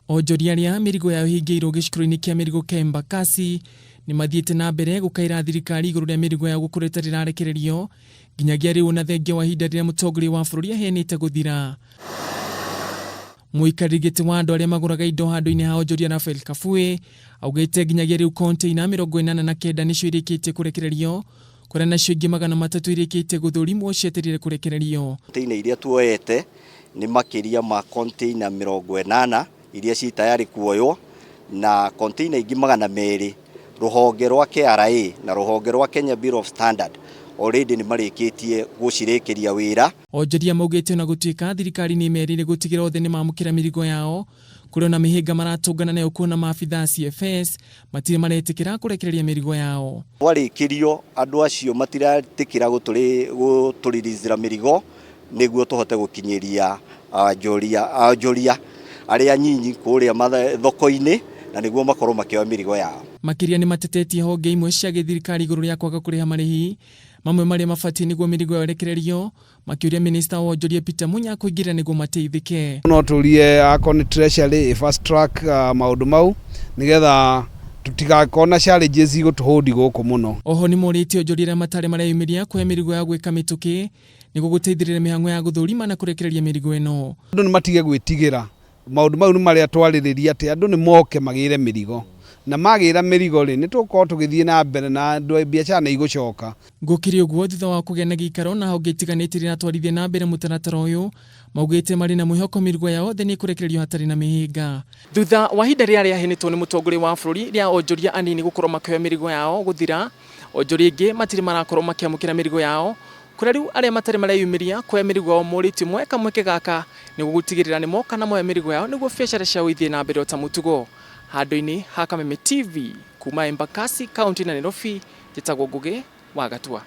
Onjoria arĩa mĩrigo yao ĩhingĩirwo gĩcukĩro-inĩ kĩa mĩrigo kĩa Embakasi nĩ mathiĩte na mbere gũkaĩra thirikari igũrũ rĩa mĩrigo yao gũkorwo ĩtarĩ ĩrarekererio nginyagia rĩu ona thengia wa ihinda rĩrĩa mũtongoria wa bũrũri aheanĩte gũthira. Mũikarĩri gĩtĩ wa andũ arĩa magũraga indo handũ-inĩ ha onjoria Raphael Kabue augĩte nginyagia rĩu container 89 nĩcio irĩkĩtie kũrekererio kũrĩa nacio ingĩ 300 irĩkĩtie gũthũrimwo cietereire kũrekererio. Container iria tuoete nĩ makĩria ma container 80 iria ci tayari kuoywo na container ingĩ 200. Rũhonge rwa KRA na rũhonge rwa Kenya Bureau of Standard already nĩ marĩkĩtie gũcirĩkĩria wĩra. Onjoria maugĩte ona gũtuĩka thirikari nĩ ĩmerĩire gũtigĩra othe nĩ mamũkĩra mĩrigo yao, kũrĩ ona mĩhĩnga maratũngana nayo kuona maabithaa CFS matirĩ maretĩkĩra kũrekereria mĩrigo yao. Twarĩkĩrio andũ acio matiretĩkĩra gũtũririzĩra mĩrigo nĩguo tũhote gũkinyĩria onjoria arĩa nyinyi kũrĩa thoko-inĩ na nĩguo makorwo makĩoya mĩrigo yao. Makĩria nĩ matetetie honge imwe cia gĩthirikari igũrũ rĩa kwaga kũrĩha marĩhi mamwe marĩa mabatiĩ nĩguo mĩrigo yao ĩrekererio, makĩũria minista wa wonjoria Peter Munya kũingĩrĩra nĩguo mateithĩke. No tũrie akorwo nĩ treasury fast track maũndũ mau nĩgetha tũtigakorwo na challenges igũtũhũndi gũkũ mũno. Oho nĩ morĩtie onjoria arĩa matarĩ mareyumĩria kuoya mĩrigo ya gwĩka mĩtũkĩ nĩguo gũteithĩrĩria mĩhang'o ya gũthũrima na kũrekereria mĩrigo ĩno. Andũ nĩ matige gwĩtigĩra maũndũ mau nĩ marĩa twarĩrĩria atĩ andũ nĩ moke magĩre mĩrigo na magĩra mĩrigo rĩ nĩ tũgũkorwo tũgĩthiĩ na mbere na andũ biacara nĩ igũcoka. Gũkĩrĩ ũguo, thutha wa kũgĩa na gĩikaro na honge itiganĩte iria iratwarithia na mbere mũtaratara ũyũ, maugĩte marĩ na mwĩhoko mĩrigo yao othe nĩ ĩkũrekererio hatarĩ na mĩhĩnga. Thutha wa ihinda rĩrĩa rĩaheanĩtwo nĩ mũtongoria wa bũrũri rĩa onjoria anini gũkorwo makĩoya mĩrigo yao gũthira, onjoria aingĩ matirĩ marakorwo makĩamũkĩra mĩrigo yao, kũrĩa rĩu arĩa matarĩ mareyumĩria kuoya mĩrigo yao morĩtio moe kamweke gaka nĩguo gũtigĩrĩra nĩ moka na moya mĩrigo yao nĩguo biacara ciao ithiĩ na mbere o ta mũtugo. Handũ-inĩ ha Kameme TV kuma Embakasi kaunti na Nairobi, njĩtagwo Ngũgĩ wa Gatua.